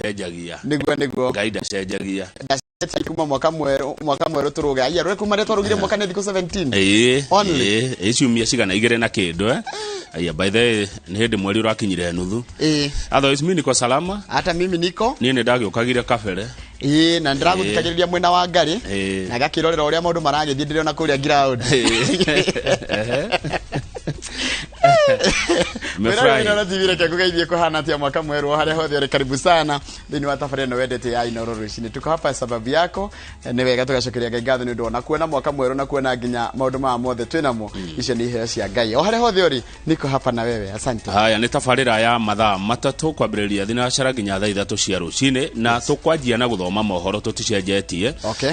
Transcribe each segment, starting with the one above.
Ndacenjagia. Niguo. Ngai ndacenjagia. Ndacenjagia kuma mwaka mwerũ, mwaka mwerũ tũrũge aya rwe kuma rĩa twarugire mwaka nĩ thikũ 17. Ĩĩ. Only. Ĩĩ, ciumia cigana igĩrĩ na kĩndũ, eh. Aya, by the way, nĩ hĩndĩ mweri ũrakinyire nuthu. Otherwise mimi niko salama. Hata mimi niko. Niĩ nĩ ndagĩũkagire kabere. Ĩĩ, na ndĩragũthikagĩrĩria mwena wa ngarĩ na ngakĩrorera ũrĩa maũndũ maragĩthiĩ ndĩrona kũrĩa ground. Nimefurahi. Inooro TV, reke ngugeithie kuhana atia mwaka mwerũ o harĩa hothe ũrĩ. Karibu sana thĩinĩ wa tabarĩra ĩno wendete ya Inooro rũcinĩ. Tuko hapa sababu yako. Nĩ wega tũgacokeria Ngai ngatho nĩ ũndũ ona kuona mwaka mwerũ na kuona nginya maũndũ maya mothe twĩnamo. Icio nĩ iheo cia Ngai. O harĩa hothe ũrĩ, niko hapa na wewe, asante. Haya, nĩ tabarĩra ya mathaa 3 kwambĩrĩria thinacara nginya thaa 3 cia rũcinĩ, na tũkwanjia na gũthoma mohoro tũticenjetie.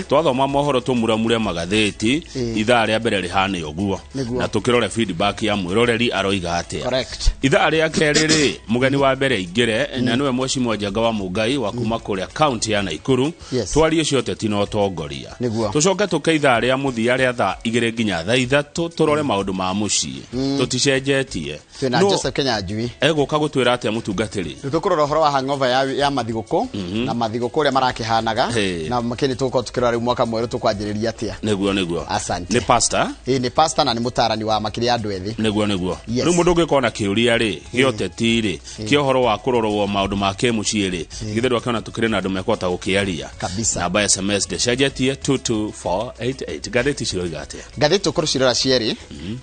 Twathoma mohoro tũmuramure magathĩti. Ithaa rĩa mbere rĩhane ũguo. Na tũkĩrore feedback ya mwĩroreri aroiga atĩa. Ithaa rĩa kerĩ rĩ, mũgeni wa mbere aingĩre, na nĩwe Mheshimiwa Njenga wa Mũngai wa kuma kũrĩa kaunti ya Naikuru. Twarie cio ũteti na ũtongoria. Tũcoke tũke ithaa rĩa mũthia rĩa thaa 2 nginya thaa 3, tũrore maũndũ ma mũciĩ. Tũticenjetie. Twĩna No, Joseph Kenyanjui. Egũka gũtwĩra atĩa mũtungatĩri? Rĩu tũkũrora ũhoro wa hangover ya mathigũkũ na mathigũkũ ũrĩa marakĩhanaga na makĩria tũgũkorwo tũkĩrora rĩu mwaka mwerũ tũkwanjĩrĩria atĩa. Nĩguo. Asante. Nĩ pastor? Ĩĩ, nĩ pastor na nĩ mũtarani wa makĩria andũ ethĩ. Nĩguo. Rĩu mũndũ ũngĩkorwo na kĩũria rĩ, gĩa ũteti rĩ, kĩa ũhoro wa kũrorwo maũndũ ma kĩmũciĩ rĩ, githĩ ndwakĩona tũkĩrĩ na andũ mekũhota gũkĩaria. Kabisa. Namba ya SMS ndĩcenjetie, 22488. Ngathĩti ciroiga atĩa? Ngathĩti tũkũrũcirora cierĩ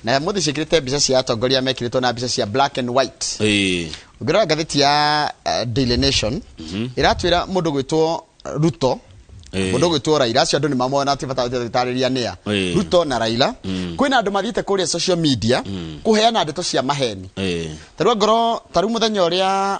na mũthĩ ciĩkĩrĩte mbica cia atongoria mekĩrĩtwo na mbica cia black and white. Ũngĩrora ngathĩti ya Daily Nation, ĩratwĩra mũndũ gwĩtwo Ruto, mũndũ gwĩtwo Raila, acio andũ nĩ mamona, ti bata gũtarĩria nĩa. Ruto na Raila, kwĩna andũ mathiĩte kũrĩa social media kũheana ndeto cia maheni. Tarĩu angorwo tarĩu mũthenya ũrĩa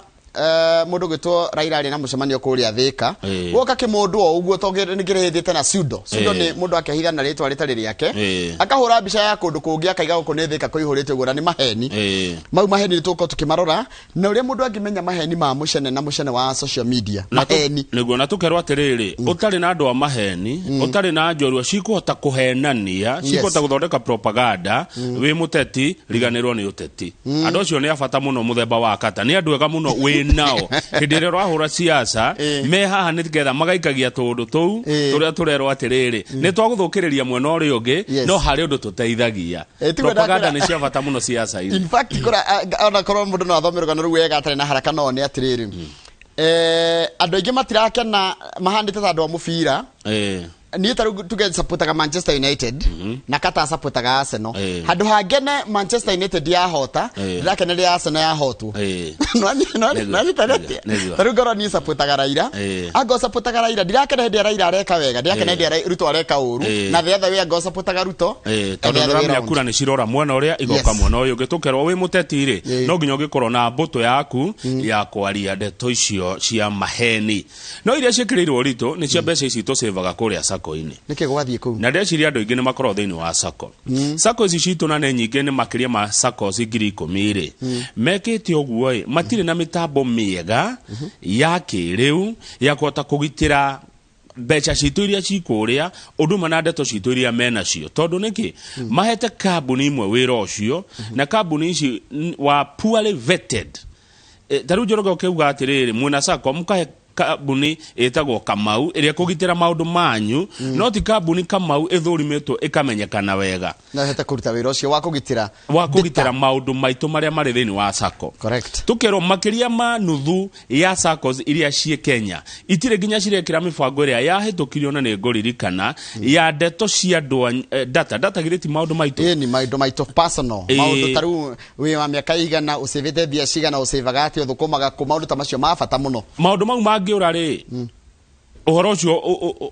mũndũ gwĩtwo Raila arĩ na mũcemanio kũrĩa Thĩka, gwoka kĩmũndũ o ũguo to nĩkĩrĩhĩthĩte na pseudo. Pseudo nĩ mũndũ akehitha na rĩtwa rĩtarĩ rĩake, akahũra mbica ya kũndũ kũngĩ akaiga gũkũ nĩ Thĩka kũihũrĩte ũguo, na nĩ maheni. Mau maheni nĩ tũgũkorwo tũkĩmarora na ũrĩa mũndũ angĩmenya maheni ma mũcene na mũcene wa social media. Maheni. Nĩguo, na tũkerwo atĩrĩrĩ, ũtarĩ na andũ a maheni, ũtarĩ na njorua cikũhota kũhenania, cikũhota gũthondeka propaganda, wĩ mũteti riganĩrwo nĩ ũteti. Andũ acio nĩ a bata mũno, mũthemba wa kata nĩ andũ ega mũno wĩ nao hĩndĩ ĩrĩa ũrahũra siasa. Me haha nĩ getha magaikagia tũũndũ tũu tũrĩa tũrerwo atĩrĩrĩ nĩ twagũthũkĩrĩria mwena ũrĩa ũngĩ, no harĩ ũndũ tũteithagia. Tiguo. Propaganda ndakĩra- nĩ cia bata mũno siasa-inĩ. In fact, kora ona korwo mũndũ no athome rũgano rũu wega atarĩ na haraka, no one atĩrĩrĩ, andũ aingĩ matirakena, mahandĩte ta andũ a mũbira. Niĩ ta rĩu tuge supportaga Manchester United na kata supportaga Arsenal. Handũ hangene Manchester United yahota, ndĩrakeneria Arsenal yahotwo. Nwanyitanĩtie? Nĩguo. Ta rĩu ngorwo niĩ supportaga Raila, angorwo supportaga Raila, ndirakena hĩndĩ ĩrĩa Raila areka wega, ndirakena hĩndĩ ĩrĩa Ruto areka ũru. Na the other way, angorwo supportaga Ruto, and Tondũ the other way ndũramenya round. kura nĩ cirora mwena ũrĩa igoka mwena ũyũ ũngĩ. Tũkerwo wĩ mũteti rĩ, no nginya ũngĩkorwo na mbũtũ yaku ya kwaria ndeto icio cia maheni. No iria ciĩkĩrĩirwo ũritũ nĩ cia mbeca ici tũcĩvaga kũrĩa sako-inĩ. Nĩkĩ gwathiĩ kũu? Na ndeciria andũ aingĩ nĩ makoragwo thĩinĩ wa sako. Sako ici citũ na nĩ nyingĩ, nĩ makĩria ma sacos 10,000 rĩ, mekĩte ũguo ĩ, matirĩ na mĩtambo mĩega ya kĩrĩu ya kũhota kũgitĩra mbeca citũ iria cikũrĩa, ũndũ ũmwe na ndeto citũ iria menacio. Tondũ nĩkĩ mahete kambuni imwe wĩra ũcio, na kambuni ici wa poorly vetted. Ta rĩu Njoroge ũkĩuga atĩrĩrĩ, mwĩna sako mũkahe kambuni ĩtagwo Kamau ĩrĩa ĩkũgitĩra maũndũ manyu, no ti kambuni Kamau ĩthũrimĩtwo ĩkamenyekana wega no ĩhote kũruta wĩra ũcio wa kũgitĩra wa kũgitĩra maũndũ maitũ marĩa marĩ thĩinĩ wa sako. Tũkerwo makĩria ma nuthu ya sacos iria ciĩ Kenya itirĩ nginya cirekĩra mĩbango ĩrĩa yahĩtũkirio, na nĩ ngũririkana ya ndeto cia andũ data githĩ ti maũndũ maitũ? Ĩĩ, ni maũndũ maitũ personal. Maũndũ ta rĩu wĩ wa mĩaka igana, ũcĩvĩte mbia cigana, ũcĩvaga atĩa, ũthũkũmaga kũ, maũndũ ta macio ma bata mũno. Maũndũ mau mangĩũra rĩ, ũhoro ũcio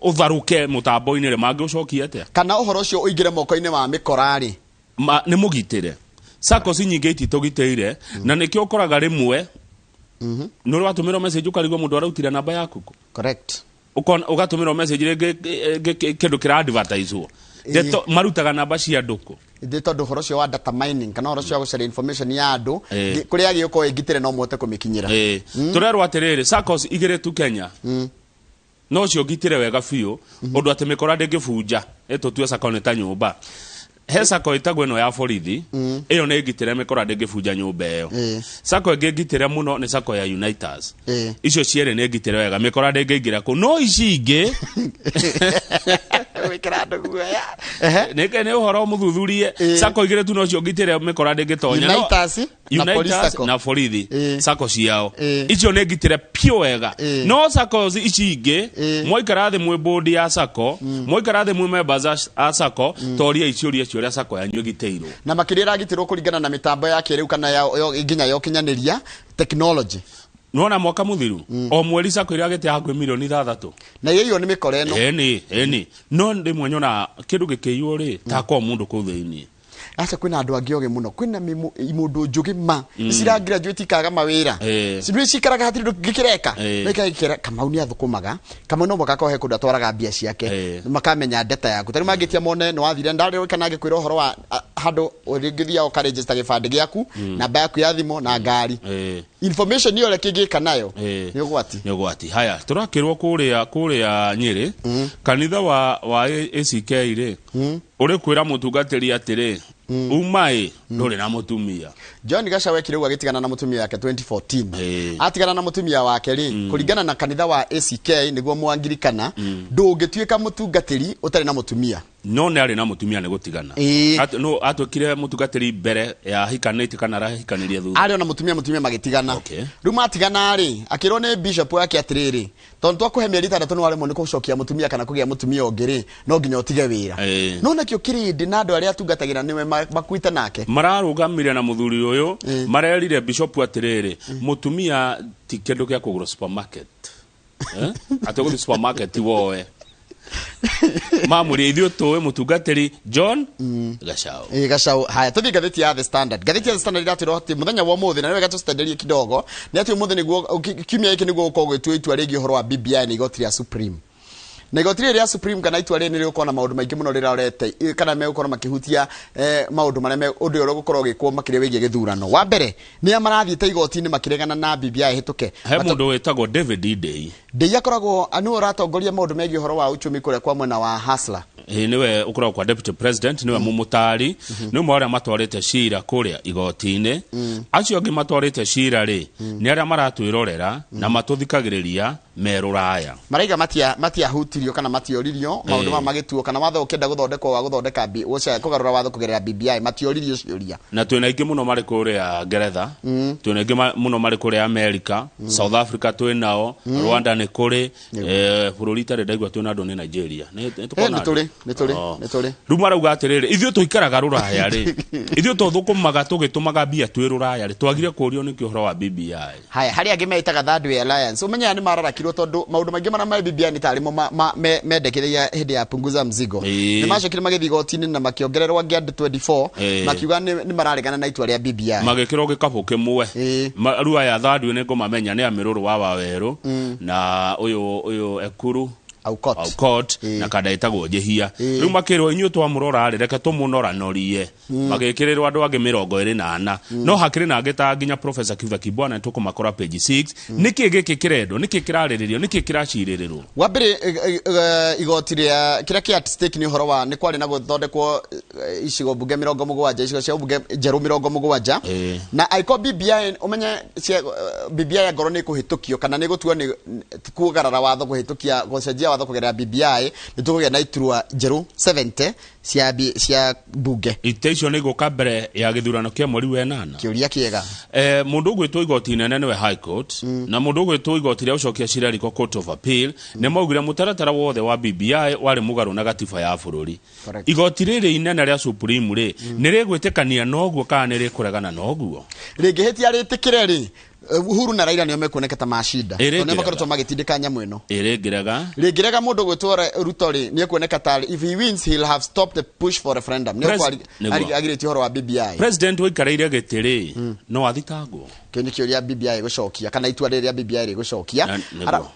ũtharũke mũtambo-inĩ rĩ, mangĩũcokia atĩa? Kana ũhoro ũcio ũingĩre moko-inĩ ma mĩkora rĩ? Nĩ mũgitĩre. Sacos nyingĩ ititũgitĩire, na nĩkĩo ũkoraga rĩmwe nĩ ũrĩ watũmĩrwo message ũkarigwo mũndũ arautire namba yaku kũ. Ũkona ũgatũmĩrwo message rĩngĩ kĩndũ kĩra advertisewo. Ndeto marutaga namba cia andũ kũ? Ithĩ tondũ ũhoro ũcio wa data mining kana ũhoro ũcio wa gũcaria information ya andũ kũrĩa agĩũkorwo ĩngitĩre no mũhote kũmĩkinyĩra. Tũrerwo atĩrĩrĩ, sacos igĩrĩ tu Kenya no cio ngitĩre wega biũ, ũndũ atĩ mĩkora ndĩngĩbunja. Ĩtũtue sacco nĩ ta nyũmba. He sako ĩtagwo ĩno ya borithi, ĩyo nĩ ngitĩre mĩkora ndĩngĩbunja nyũmba ĩyo. Sako ĩngĩ ngitĩre mũno nĩ sako ya Unitas. Icio cierĩ nĩ ngitĩre wega, mĩkora ndĩngĩingĩra kũu, no ici ingĩ Wĩkĩra andũ guoya. Nĩ ũhoro mũthuthurie. Sako igĩrĩ tu nocio ngitĩre mĩkora ndĩngĩtonya. Unitas na Police Unitas Sacco. na borithi. Sako ciao icio nĩ ngitĩre piũ wega. No sako ici ingĩ, mwaikara thĩ mwĩ board ya sako, mwaikara thĩ mwĩ members a sako, toria ciũria icio ũrĩa sako yanyu ĩgitĩirwo. Na makĩria ĩragitĩrwo kũringana na mĩtambo ya kĩrĩu kana nginya ya ũkinyanĩria technology. Nona mwaka mũthiru o mweri sako ĩragĩte hakuhĩ mirioni 6. Na ĩyo nĩ mĩkora ĩno. Ĩni, ĩni, no rĩmwe nyona kĩndũ gĩkĩiywo rĩ takoo mũndũ kũu thĩiniĩ. Aca, kwĩna andũ angĩ ogĩ mũno, kwĩna imũndũ njũgĩ ma cira graduate ikaga mawĩra. Nĩ cikaraga hatirĩ ũndũ gĩkĩreka. No ikara Kamau nĩ athũkũmaga, Kamau no mũhaka akorwo he kũndũ atwaraga mbia ciake. Makamenya data yaku. Tarĩu mangĩtia mone nĩ wathire ndarĩ kana angĩkwĩra ũhoro wa handũ ũngĩthiaga ũkaregister gĩbandĩ gĩaku, namba yaku ya thimũ na ngari, information ĩyo ũrĩa kĩngĩka nayo nĩ ũgwati. Nĩ ũgwati. Haya, tũrakĩrwo kũrĩa Nyĩrĩ, kanitha wa ACK rĩ, ũrĩ kwĩra mũtungatĩri atĩrĩ, uma ĩ ndũrĩ na mũtumia. John Gachagua ekire ũguo agĩtigana na mũtumia wake 2014. Atigana na mũtumia wake rĩ, kũringana na kanitha wa ACK, nĩguo Mũangirikana, ndũngĩtuĩka mũtungatĩri ũtarĩ na mũtumia. No nĩ arĩ na mũtumia nĩ gũtigana. No atuĩkire mũtungatĩri mbere ya ahikanĩtie kana arahikanirie thutha? Arĩ ona mũtumia magĩtigana. Rĩu matigana rĩ, akĩrwo nĩ bishop wake atĩrĩrĩ, tondũ twakũhe mĩeri 6 nĩ waremwo nĩ gũcokia mũtumia kana kũgĩa mũtumia ũngĩ rĩ, no nginya ũtige wĩra. No nakĩo kĩrĩndĩ na andũ arĩa atungatagĩra nĩwe makuĩte nake. Mararũgamire na mũthuri ũyũ, marerire bishop atĩrĩrĩ, mũtumia ti kĩndũ gĩa kũgũra supermarket. Atĩ ũgũthiĩ supermarket woe mamũria ithuĩ tũĩ mũtungatĩri John Gachau. Ĩ, Gachau. Haya, tũthiĩ ngathĩti ya The Standard. Ngathĩti ya The Standard iratwĩra atĩ mũthenya wa ũmũthĩ, na nĩ wega tũcenderie kidogo, nĩ atĩ ũmũthĩ nĩguo kiumia gĩkĩ nĩguo gũkorwo gũgĩtuo itua rĩgiĩ ũhoro wa BBI nĩ igoti rĩa Supreme. Na igoti rĩrĩ rĩa Supreme kana itua rĩrĩ nĩ rĩgũkorwo na maũndũ maingĩ mũno rĩrorete, kana megũkorwo makĩhutia maũndũ marĩa ũndũ ũrĩa ũgũkorwo ũgĩkwo makĩria wĩgiĩ gĩthurano. Wa mbere nĩ a marathiĩte igoti-inĩ makĩregana na BBI ĩhĩtũke. He mũndũ wĩtagwo David Ndei. Ndei akoragwo nĩwe ũratongoria maũndũ megiĩ ũhoro wa uchumi kũrĩa kwa mwena wa Hustler. Ĩ, nĩwe ũkoragwo kwa deputy president, nĩwe mũmũtari, nĩ ũmwe wa arĩa matwarĩte cira kũrĩa igoti-inĩ. Acio angĩ matwarĩte cira rĩ, nĩ arĩa maratwĩrorera na matũthikagĩrĩria me rũraya. Maraiga matiahutirio kana matioririo maũndũ ma magĩtuo kana watho ũkĩenda gũthondekwo wa gũthondeka kũgarũra watho kũgerera BBI, matioririo ciũria. Na twĩna aingĩ mũno marĩ kũrĩa Ngeretha, twĩna aingĩ mũno marĩ kũrĩa America, South Africa twĩnao, Rwanda nĩ kũrĩ, bũrũri itarĩ ndaigua twĩna andũ nĩ Nigeria. Nĩ tũkona Nĩ tũrĩ, andũ? Nĩ tũrĩ, nĩ tũrĩ. Rĩu marauga atĩrĩrĩ, ithuĩ tũikaraga rũraya rĩ, ithuĩ tũthũkũmaga tũgĩtũmaga mbia twĩ rũraya rĩ, twagire kũrio nĩkĩ ũhoro wa BBI? Haya, harĩ angĩ meitaga Third Way Alliance. Ũmenye aya nĩ mararakirwo tondũ maũndũ maingĩ marĩa me BBI nĩ tarĩ mo mendekithagia hĩndĩ ya punguza mzigo. Nĩ macokire magĩthiĩ igoti-inĩ na makĩongererwo angĩ andũ 24, makiuga nĩ mararegana na itua rĩa BBI. Magĩkĩrwo gĩkabũ kĩmwe. Rĩu aya Third Way nĩ ngũmamenya, nĩ Amĩrũrũ wa Wawerũ na ũyũ Ekuru Aukot. Aukot na kanda ĩtagwo Njĩhia. Rĩu makĩrwo inyuĩ twamũrora rĩ, reke tũmũnoranorie. Magĩkĩrĩrwo andũ angĩ 24, no hakĩrĩ na angĩ ta nginya Professor Kivutha Kibwana, nĩ tũkũmakora page 6. Nĩkĩ gĩkĩ kĩrendwo, nĩkĩ kĩrarĩrĩrio, nĩkĩ kĩracirĩrĩrwo? Wa mbere, igoti rĩa kĩrĩa kĩ at stake nĩ ũhoro wa nĩ kwarĩ na gũthondekwo icigo mbunge 70, icigo cia mbunge njerũ 70. Na angĩkorwo BBI, ũmenye cia BBI angorwo nĩ kũhĩtũkio kana nĩ gũtuo nĩ kugarara watho, kũhĩtũkia gũcenjia watho kũgerera BBI, nĩ tũkũgĩa na iturwa njerũ 70 cia mbunge. Ite icio nĩ igũka mbere ya gĩthurano kĩa mweri wa ĩnana? Kĩũria kĩega. Mũndũ ũgwĩtwo igoti inene nĩwe High Court, na mũndũ ũgwĩtwo igoti rĩa gũcokia cira riko Court of Appeal, nĩ maugire mũtaratara wothe wa BBI warĩ mũgarũ na gatiba ya bũrũri. Igoti rĩrĩ inene rĩa Supreme rĩ, nĩ rĩgwĩtĩkania noguo kana nĩ rĩkũregana noguo? Rĩngĩhĩtia rĩtĩkĩre rĩ, Uhuru na Raila nĩo mekuoneka ta macinda. Ĩrĩngĩrega. Tondũ nĩo makoretwo magĩtindĩka nyamũ ĩno. Ĩrĩngĩrega. Rĩngĩrega, mũndũ gwĩtwo Ruto rĩ, nĩ ekuoneka ta if he wins, he'll have stopped the push for referendum. Nĩ Nĩguo. agirĩtie ũhoro wa BBI. President ũikareire gĩtĩ rĩ, no athitangwo? Kĩu nĩ kĩũria BBI ĩgũcokia, kana itua rĩrĩa BBI rĩgũcokia.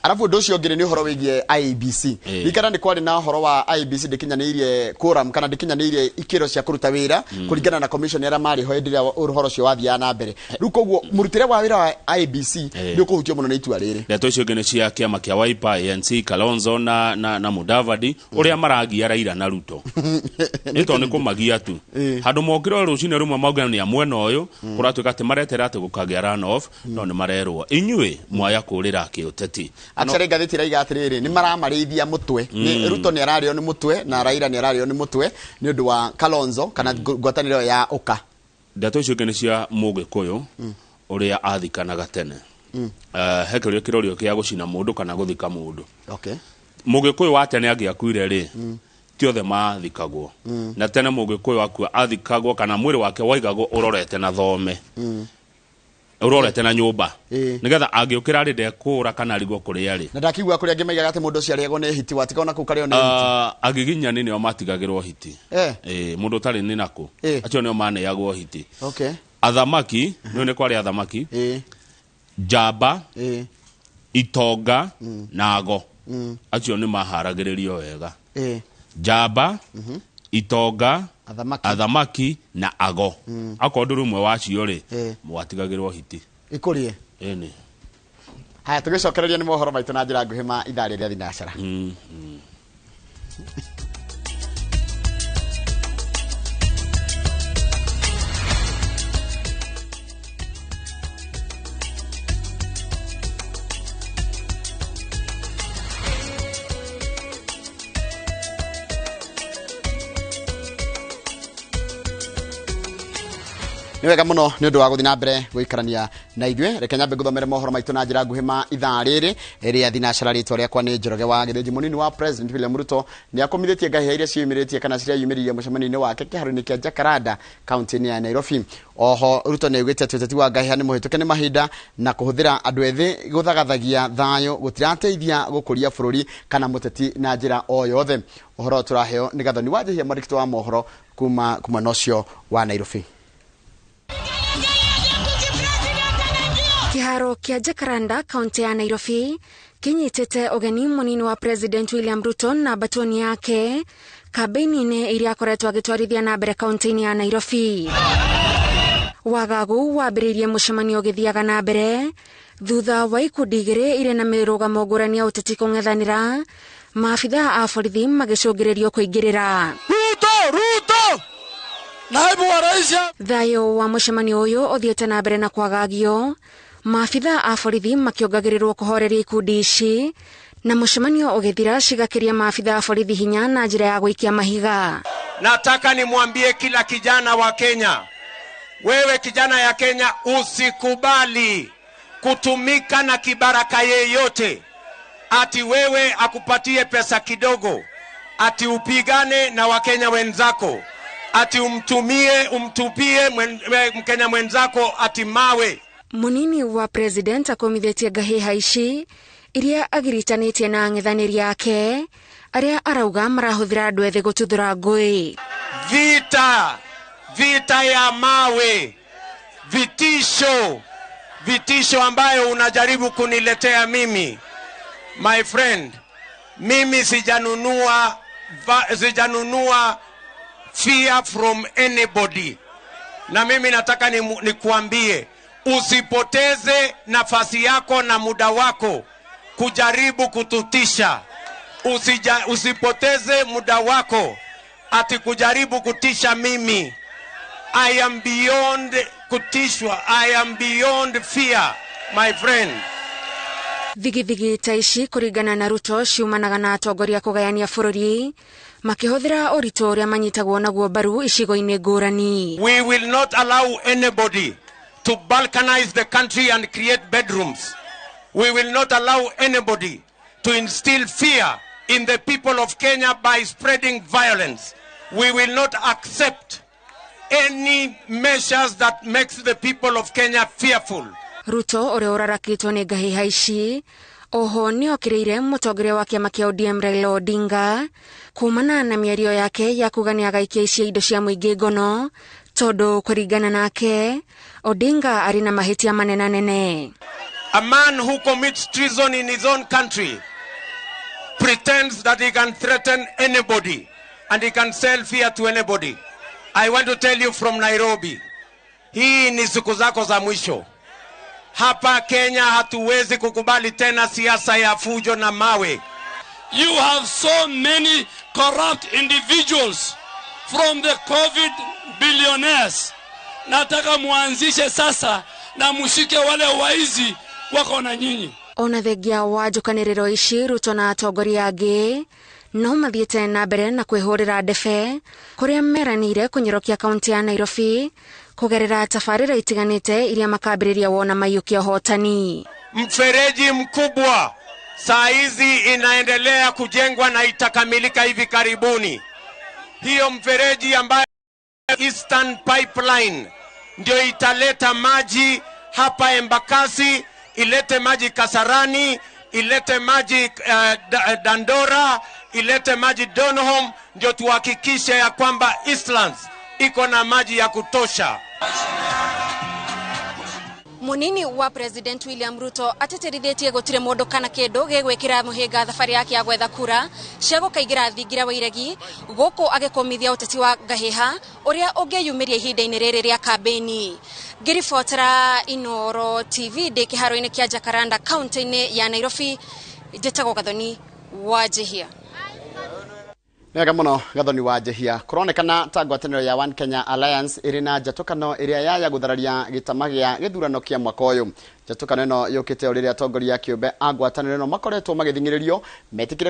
Arabu ũndũ ũcio ũngĩ nĩ ũhoro wĩgiĩ IEBC. Ririkana nĩ kwarĩ na ũhoro wa IEBC ndĩkinyanĩirie quorum kana ndĩkinyanĩirie ikĩro cia kũruta wĩra kũringana na commission arĩa marĩ ho hĩndĩ ĩrĩa ũhoro ũcio wathiaga na mbere. Rĩu koguo mũrutĩre wa wĩra wa IEBC nĩ ũkũhutio mũno nĩ itua rĩrĩ. Ndeto icio ingĩ nĩ cia kĩama kĩa Wiper, ANC, Kalonzo na Mudavadi ũrĩa maragia Raila na Ruto. Nĩ tondũ nĩ kũmagia tu. Handũ mokĩra rũcinĩ rũmwe mauge nĩ a mwena ũyũ, kũratuĩka atĩ maretera atĩ gũkagĩa run off, no nĩ marerwo inyuĩ mwaya kũrĩra kĩũteti. Actually ngathĩti ĩraiga atĩrĩrĩ, nĩ maramarĩithia mũtwe. Ruto nĩ ararĩo nĩ mũtwe na Raila nĩ ararĩo nĩ mũtwe nĩ ũndũ wa Kalonzo kana ngwatanĩro ya UKA. Ndeto icio ingĩ nĩ cia Mũgĩkũyũ ũrĩa athikanaga tene. He kĩũria kĩrorio kĩa gũcina mũndũ kana gũthika mũndũ. Mũgĩkũyũ wa tene angĩakuire rĩ, ti othe mathikagwo. Na tene Mũgĩkũyũ akua athikagwo kana mwĩrĩ wake waigagwo ũrorete na thome. Ũrorete na nyũmba. Nĩgetha angĩũkĩra rĩ ndekũra kana arigwo kũrĩa rĩ. Na ndakigua kũrĩa angĩ maigaga atĩ mũndũ ũcio arĩagwo nĩ hiti, watiga ona kũu karĩo nĩ hiti. Agiginyani nĩo matigagĩrwo hiti. Mũndũ ũtarĩ nĩ nakũ. Acio nĩo maneagwo hiti. Athamaki, nĩo nĩ kwarĩ athamaki. Njamba, itonga, na ago. Acio nĩ maharagĩrĩrio wega. Njamba, itonga, athamaki na ago. Akorwo ndũrĩ ũmwe wacio rĩ, mwatigagĩrwo hiti. Ikũrie. Ĩni. Haya, tũgĩcokereria nĩ mohoro maitũ na njĩra nguhĩ ma ithaa rĩrĩa thinacara. Nĩ wega mũno nĩ ũndũ wa gũthiĩ na mbere gũikarania na ithuĩ. Reke nyambe ngũthomere mohoro maitũ na njĩra nguhĩ ma ithaa rĩrĩ rĩa thinacara. Rĩtwa rĩakwa nĩ Njoroge wa Gĩthĩnji. Mũnini wa President William Ruto nĩ akomithĩtie ngahĩha iria ciĩyumĩrĩtie kana cireyumĩririe mũcemanio-inĩ wake kĩharo-inĩ kĩa Jacaranda kaunti-inĩ ya Nairobi. Oho Ruto nĩ augĩte atĩ ũteti wa ngahĩha nĩ mũhĩtũke nĩ mahinda na kũhũthĩra andũ ethĩ gũthagathagia thayũ gũtirateithia gũkũria bũrũri kana mũteti na njĩra o yothe. Ũhoro tũraheo nĩ Gathoni wa Njehia, mwandĩki wa mohoro kuma mwena ũcio wa Nairobi. Kĩharo kĩa Jacaranda kaunti ya Nairobi kĩnyitĩte ũgeni mũnini wa President William Ruto na batoni yake kambĩini-inĩ iria akoretwo agĩtwarithia na mbere kaunti-inĩ ya Nairobi. Wagagu wambĩrĩirie mũcemanio ũgĩthiaga na mbere thutha wa ikundi igĩrĩ irĩ na mĩrũgamo ngũrani ya ũteti kũng'ethanĩra, maabithaa a borithi magĩcũngĩrĩrio kũingĩrĩra. Ruto, Ruto! Naibu wa rais. Thayũ wa mũcemanio ũyũ ũthiĩte na mbere na kwagagio, maabithaa a borithi makĩongagĩrĩrwo kũhoreria ikundi ici na mũcemanio ũgĩthira cigakĩria maabithaa a borithi hinya na njĩra ya gũikia mahiga. Nataka nimwambie kila kijana wa Kenya, wewe kijana ya Kenya, usikubali kutumika na kibaraka yeyote ati wewe akupatie pesa kidogo, ati upigane na Wakenya wenzako, ati umtumie, umtupie Mkenya mwenzako ati mawe. Munini wa President akomithĩtie ngahĩha ici iria agiritanĩtie na ang'ethanĩri ake arĩa arauga marahũthĩra andũ ethĩ gũtuthũra ngũĩ. Vita, vita ya mawe, vitisho, vitisho ambayo unajaribu kuniletea mimi. My friend, mimi sijanunua fear from anybody. Na mimi nataka nikuambie, usipoteze nafasi yako na muda wako kujaribu kututisha. Usipoteze muda wako ati kujaribu kutisha mimi. I am beyond kutishwa. I am beyond fear, my friend. Thigithigi ta ici kũringana na Ruto ciumanaga na atongoria kũgayania bũrũri makĩhũthĩra ũritũ ũrĩa manyitagwo naguo mbaru icigo-inĩ ngũrani. We will not allow anybody to balkanize the country and create bedrooms. We will not allow anybody to instill fear in the people of Kenya by spreading violence. We will not accept any measures that makes the people of Kenya fearful. Ruto ũrĩa ũrarakĩtwo nĩ ngahĩha ici oho nĩokĩrĩire mũtongoria wa kĩama kĩa ODM Raila Odinga kumana na mĩario yake ya kuga nĩagaikia ici indo cia mũingĩ ngono Tondu kuringana nake Odinga ari na mahitia manenanene. A man who commits treason in his own country pretends that he can threaten anybody and he can sell fear to anybody. I want to tell you from Nairobi, hii ni siku zako za mwisho. Hapa Kenya hatuwezi kukubali tena siasa ya fujo na mawe. You have so many corrupt individuals from the COVID billionaires. Nataka muanzishe sasa na mushike wale waizi wako na nyinyi. Ona thengia wa njukanĩrĩro ici, Ruto na atongoria angĩ no mathiĩte na mbere na kwĩhũrĩra ndebe kũrĩa meranĩire kũnyorokia kaunti ya Nairobi kũgerera tabarĩra itiganĩte iria makambĩrĩria wona maiyũkia ũhotani. Mfereji mkubwa saa hizi inaendelea kujengwa na itakamilika hivi karibuni. Hiyo mfereji ambayo Eastern Pipeline ndio italeta maji hapa Embakasi, ilete maji Kasarani, ilete maji Dandora, ilete maji Donholm, ndio tuhakikishe ya kwamba Eastlands iko na maji ya kutosha. Munini wa President William Ruto ateterithĩtie gũtirĩ mũndũ kana kĩndũ gĩgwĩkĩra mũhĩnga thabarĩ yake ya gwetha kura cia gũkaingĩra thingira wa iregi gũkũ agĩkũmithia ũteti wa ngahĩha ũrĩa ũngĩyumĩria ihinda-inĩ rĩrĩ rĩa kambĩini. Ngĩribotera Inooro TV ndĩ kĩharo-inĩ kĩa Jacaranda kaunti-inĩ ya Nairobi, njĩtagwo Gathoni wa Njihia. Nĩ wega mũno Gathoni wa Njihia. Kũronekana ta ngwatanĩro ya One Kenya Alliance ĩrĩ na njatũkano ĩrĩa yaya gũthararia gĩtama gĩa gĩthurano kĩa mwaka ũyũ. Njatũkano ĩno yũkĩte o rĩrĩa atongoria kĩũmbe a ngwatanĩro ĩno makoretwo magĩthing'ĩrĩrio metĩkĩre